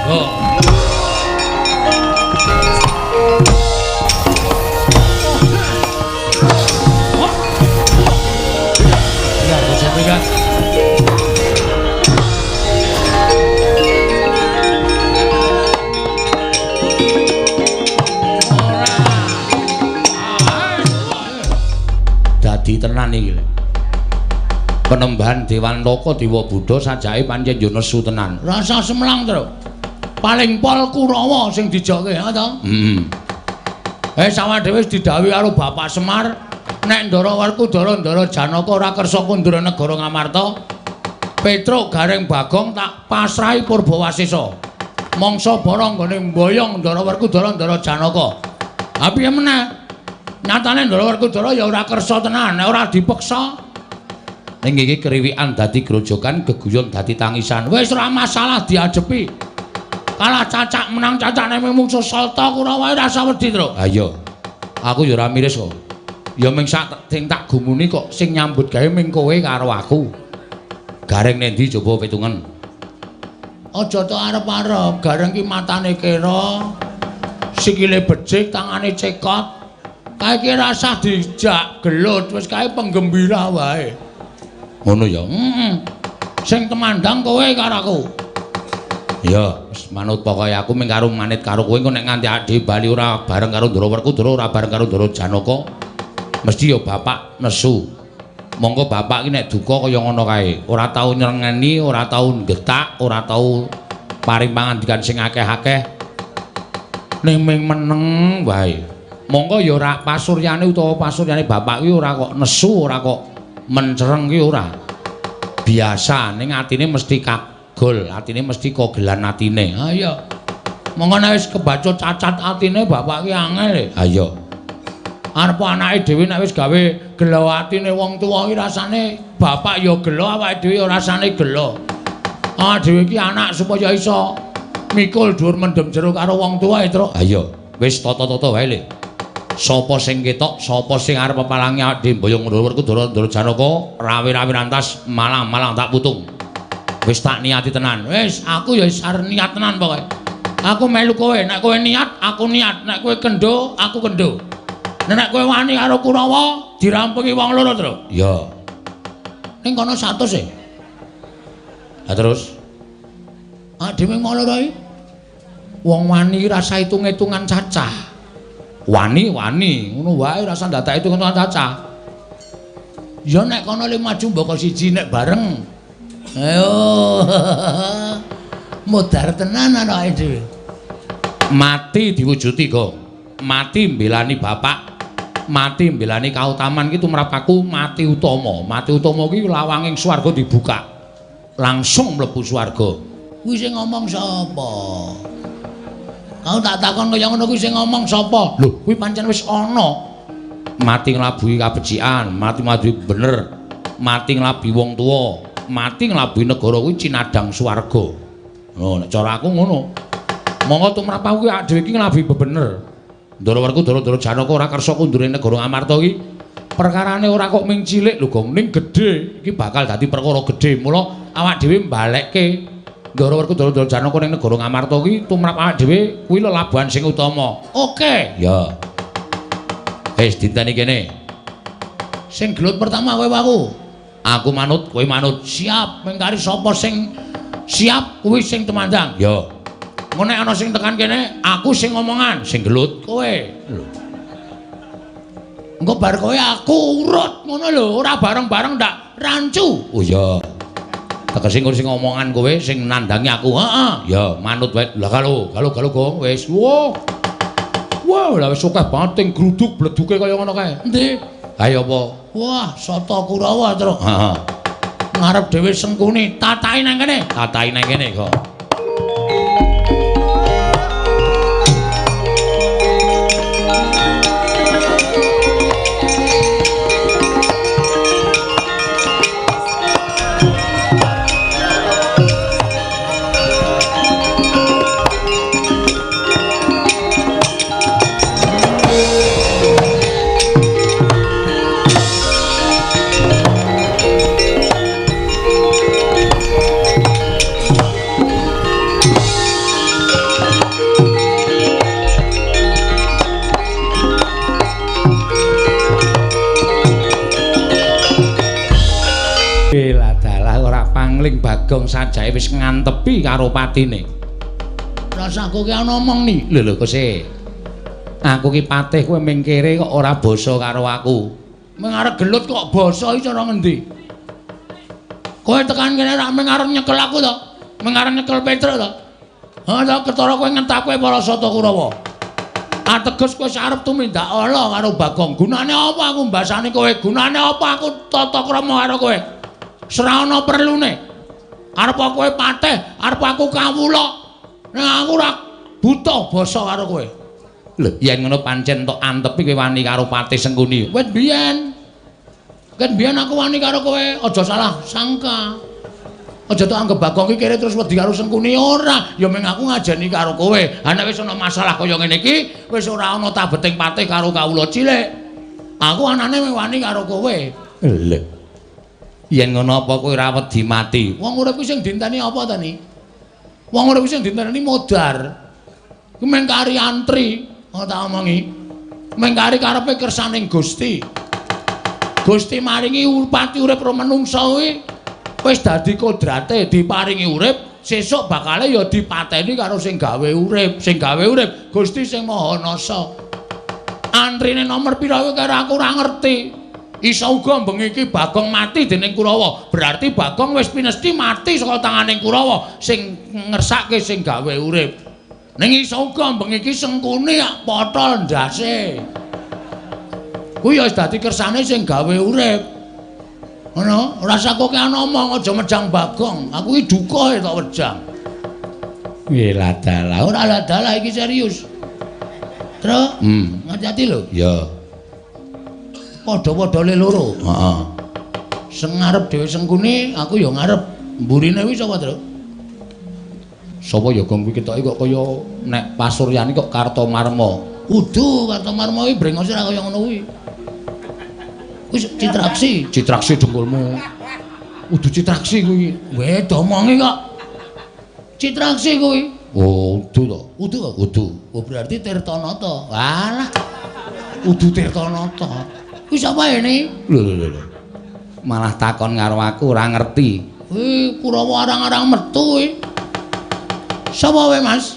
Oh. Ya, bocah. Dadi tenan iki. Penembahan Dewantaka Dewa Buddha sajake pancen yo nesu tenan. Rasa semlang, Tru. Paling pol Kurawa sing dijoke, ha to? Heeh. Sawah dhewe wis didhawuhi karo Bapak Semar, nek Ndara Werkudara Ndara Janaka ora kersa kundur negara Ngamarta, Petruk Gareng Bagong tak pasrahi Purbawasesa. Mangsa bara nggone mboyong Ndara Werkudara Ndara Janaka. Ha piye meneh? Nyatane Ndara Werkudara ya ora kersa tenan, nek ora dipeksa. Ning iki kriwikan dadi grojogan, geguyon dadi tangisan. Wis ora masalah diajepi. Kalah cacak menang cacak nek mungsuh Salta Kurawa ora usah wedi, Tru. Ha iya. Aku ya ora miris kok. Ya ming sak sing tak gumuni kok sing nyambut gawe ming kowe karo aku. Gareng nendi coba pitungen. Aja tok arep-arep, Gareng ki matane kera, sikile becik, tangane cekot. Kae ki rasah dijak gelut, wis kae penggembira wae. Ngono ya. Heeh. Sing temandang kowe karo aku. Ya, wis manut pokoke aku ming karo manit karo kowe engko nek nganti ade bali ora bareng karo Ndara Werkudara, ora bareng karo Ndara Janaka, mesti ya bapak nesu. Monggo bapak iki nek duka kaya ngono kae, ora tau nyrengeni, ora tau nggetak, ora tau paring pangandikan sing akeh-akeh. Ning ming meneng wae. Monggo ya ora pasuryane utawa pasuryane bapak kuwi ora kok nesu, ora kok mencereng ki ora. Biasa ning atine mesti kagol, atine mesti kogelan atine. Ha iya. Monggo nek wis kebacut cacat atine bapak ki angel. Ha iya. Arep anake dhewe nek wis gawe gelo atine wong tuwa ki rasane bapak ya gelo, awake dhewe ya rasane gelo. Awake dhewe ki anak supaya iso mikul dhuwur mendem jero karo wong tuwa, Truk. Ha iya. Wis tata-tata wae le. Sapa sing ketok, sapa sing arep pepalangi awake dhewe mboyong Ndara Werkudara Ndara Janaka, rawe-rawe rantas malang-malang tak putung. Wis tak niati tenan. Wis, aku ya wis arep niat tenan pokoke. Aku melu kowe, nek kowe niat, aku niat, nek kowe kendho, aku kendho. Nek kowe wani karo Kurawa, dirampungi wong loro, Tru. Iya. Ning kono 100 e. Lah terus? Ah dhewe wong loro iki. Wong wani rasa hitung-hitungan cacah. Wani-wani ngono wae rasa ndadak hitung-hitungan cacah. Ya nek kono le maju mbaka siji nek bareng. Ayo. Modar tenan anake dhewe. Mati diwujuti, Gong. Mati mbelani bapak, mati mbelani kautaman ki tumrap aku mati utama. Mati utama ki lawanging swarga dibuka. Langsung mlebu swarga. Kuwi sing ngomong sapa? Kau tak takon kaya ngono kuwi sing ngomong sapa? Lho, kuwi pancen wis ana. Mati nglabuhi kabecikan, mati nglabuhi bener, mati nglabuhi wong tuwa, mati nglabuhi negara kuwi cinadang swarga. Oh, nek cara aku ngono. Monggo tumrap aku kuwi dhewe iki nglabuhi bebener. Ndara Werkudara Ndara Janaka ora kersa kundure negara Ngamarta iki. Perkarane ora kok ming cilik lho, Gong, ning gedhe. Iki bakal dadi perkara gedhe. Mula awak dhewe mbalekke Ndara Werkudara Ndara Janaka ning negara Ngamarta iki tumrap awak dhewe kuwi lelabuhan sing utama. Oke. Ya. Wis dinteni kene. Sing gelut pertama kowe aku. Aku manut, kowe manut. Siap, mengkari sapa sing siap kuwi sing temandang. Ya. Engko nek ana sing tekan kene, aku sing ngomongan, sing gelut kowe. Lho. Engko bar kowe aku urut ngono lho, ora bareng-bareng ndak rancu. Oh iya. Tegese engko sing ngomongan kowe sing nandangi aku. Heeh. Ya, manut wae. Lah kalo, kalo Gong, wis. Wah. Wah, lah wis akeh banget sing gruduk bleduke kaya ngono kae. Endi? Ha ya apa? Wah, Sata Kurawa, Truk. Heeh. Ngarep dhewe Sengkuni, tatahi nang kene. Tatahi nang kene kok. Bagong sajake wis ngantepi karo patine. Rasaku ki ana omong ni. Lho lho kose. Aku ki patih kowe mingkire kok ora basa karo aku. Ming arep gelut kok basa iki cara ngendi? Kowe tekan kene rak ming arep nyekel aku to? Ming arep nyekel Petruk to? Ha to ketara kowe ngentake para Sata Kurawa. Ateges kowe arep tumindak ala karo Bagong. Gunane apa aku mbasani kowe? Gunane apa aku tata krama karo kowe? Ora perlune. Arep kowe patih, arep aku kawula. Nek aku ora buta basa karo kowe. Lho, yen ngono pancen tok antepi kowe wani karo Patih Sengkuni. Wit biyen. Ket biyen aku wani karo kowe, aja salah sangka. Aja tok anggep Bagong iki kere terus wedi karo Sengkuni ora, ya mung aku ngajeni karo kowe. Ha nek wis ana masalah kaya ngene iki, wis ora ana tabeting patih karo kawula cilik. Aku anane mung wani karo kowe. Lho. Yen ngono apa kowe ora wedi mati? Wong urip kuwi sing dinteni apa ta ni? Wong urip kuwi sing dinteni modar. Kuwi mung kari antri, ngono tak omongi. Mung kari karepe kersaning Gusti. Gusti maringi pati urip ro menungsa kuwi wis dadi kodrate diparingi urip, sesuk bakale ya dipateni karo sing gawe urip, sing gawe urip Gusti sing Maha Nasa. Antrine nomor pira kuwi karo aku ora ngerti. Iso uga bengi iki Bagong mati dening Kurawa, berarti Bagong wis pinesti mati saka tanganing Kurawa sing ngersake sing gawe urip. Ning iso uga bengi iki Sengkuni potol ndase. Kuwi ya wis dadi kersane sing gawe urip. Ngono, ora usah kowe ngomong aja mejang Bagong. Aku iki duka tok wejang. Piye ladalah, ora ladalah iki serius. Truk, ngerti lho? Ya. Padha-padha le loro. Heeh. Sing ngarep dhewe Sengkuni, aku ya ngarep. Mburine kuwi sapa, Truk? Sapa ya Gong kuwi ketoke kok kaya nek pasuryane kok Kartomarma. Udu Kartomarma kuwi brengose ora kaya ngono kuwi. Wis Citraksi, Citraksi dengkulmu. Udu Citraksi kuwi. Weh, domongi kok. Citraksi kuwi. Oh, udu to. Udu kok? Udu. Oh, berarti Tirtanata. Walah. Udu Tirtanata. Kuwi sapa ini? Lho lho lho. Malah takon karo aku ora ngerti. Kuwi Kurawa arang-arang metu kuwi. Sapa kowe, Mas?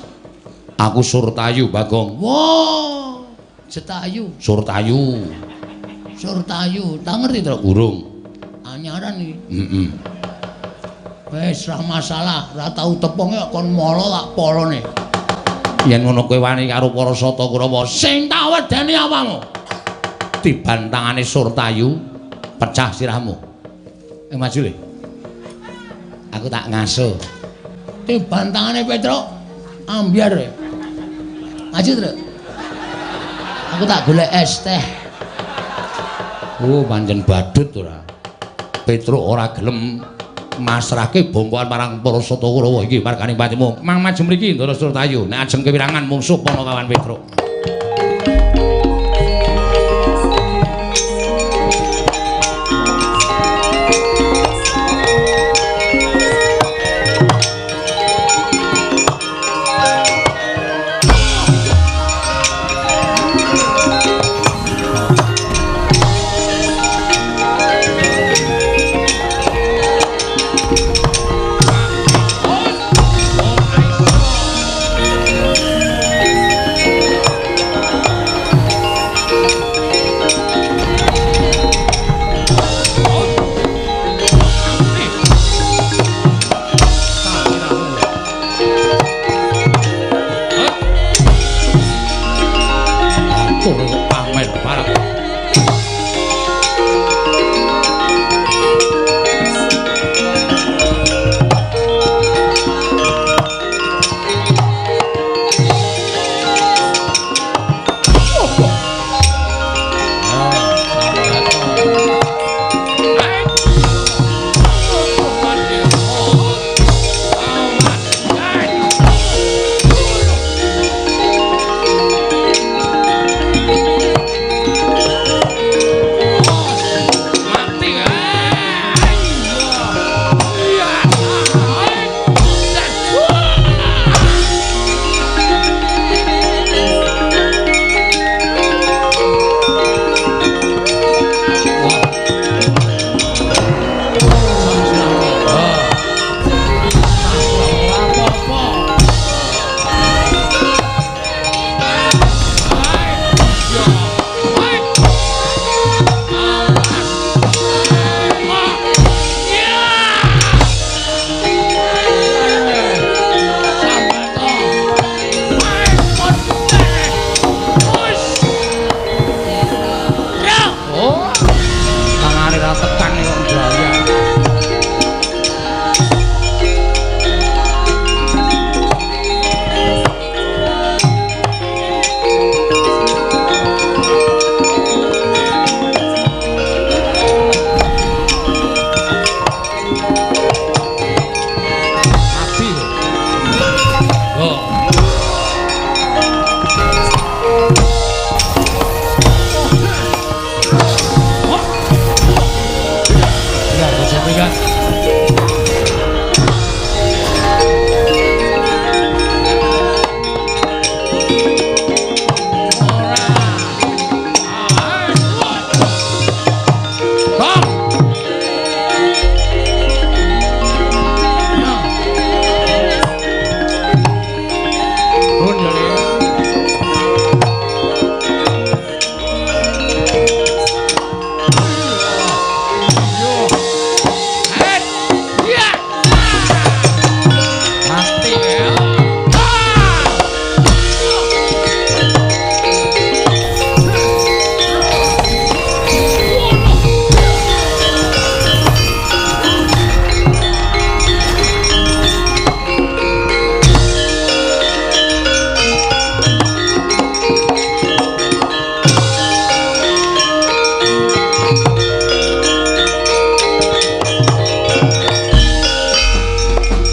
Aku Surtayu, Bagong. Wah, Jetayu. Surtayu. Surtayu, tak ngerti to? Urung. Anyaran iki. Heeh. Wis ra masalah, ra tau tepunge kok kon molo tak polone. Yen ngono kowe wani karo para Sata Kurawa, sing tak wedeni apamu? Tiban tangane Surtayu, pecah sirahmu. Maju le. Aku tak ngaso. Tiban tangane Petruk ambyar. Maju, Truk. Aku tak golek es teh. Oh, pancen badut ora. Petruk ora gelem masrahke bongkoan marang para Sata Kurawa iki marganing patimu. Mang maju mriki Ndara Surtayu, nek ajeng kewirangan mungsuh Panakawan Petruk.